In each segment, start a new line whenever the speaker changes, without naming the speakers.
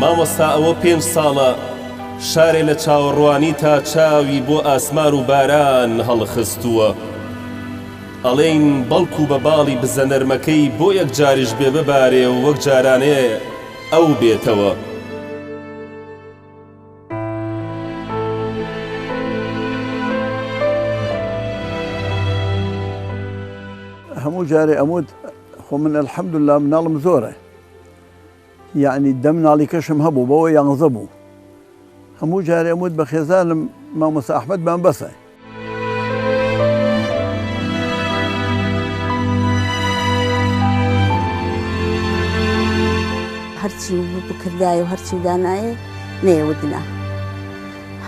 مامۆستا ئەوە پێنج ساڵە شارێ لە چاوەڕوانی تا چاوی بۆ ئاسمان و باران هەڵخستووە. ئەڵێین بەڵکو بە باڵی بزە نەرمەکەی بۆ یەکجاریش بێ ببارێ و وەک جارانێ ئەو بێتەوە.
هەموو جارێ ئەموت خۆ من الحمدللە مناڵم زۆرە یەعنی دە مناڵی کەشم هەبوو بەوە یانزە بوو هەموو جارێ ئەموت بە خێزانم مامۆستا ئەحمەدمان بەسە.
هەرچی بکردایە و هەرچی دانایە نەیەوت نا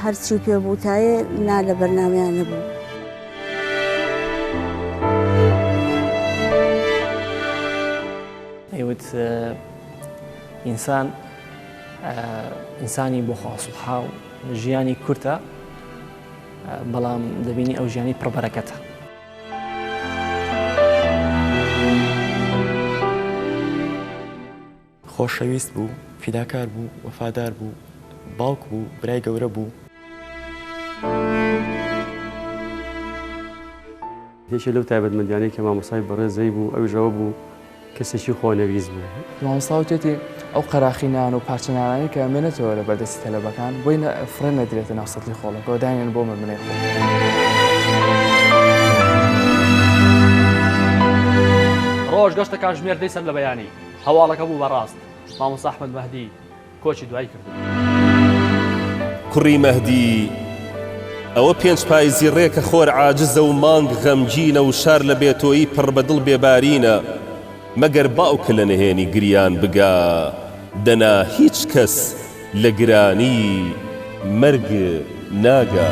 هەرچی پێ بوتایە نا لە بەرنامەیان نەبوو.
ئەیوت ئینسان ئینسانی بۆ خوا سوڵحاو ژیانی کورتە بەڵام دەبینی ئەو ژیانی پڕبەرەکەتە.
خۆشەویست بوو، فیداکار بوو، وەفادار بوو، باوک بوو، برای گەورە بوو.
یەکێ لەو تایبەتمەندیانەی کە مامۆستای بەڕێز هەیبوو ئەویش ئەوە بوو کەسێکی خۆنەویست بوو.
مامۆستا وتێتی ئەو قەراخی نان و پارچە نانانەی کە ئەمێنێتەوە لە بەردەستی تەلەبەکان بۆی فڕێ نەدرێتە ناو سەتڵی خۆڵەکەوە داینێن بۆ مەمنەی خۆڵ.
ڕۆژ گەشتە کاتژمێر دەی سەر لە بەیانی هەواڵەکە بوو بە ڕاست مامۆستا ئەحمەد مەهدی کۆچی دوایی کردووە.
کوڕی مەهدی، ئەوە پێنج پایزی ڕێکە خۆر عاجزە و مانگ غەمگینە و شار لە بێتۆیی پڕ بە دڵ بێبارینە، مەگەر باوک لە نهێنی گریان بگا، دەنا هیچ کەس لە گرانی مەرگ ناگا.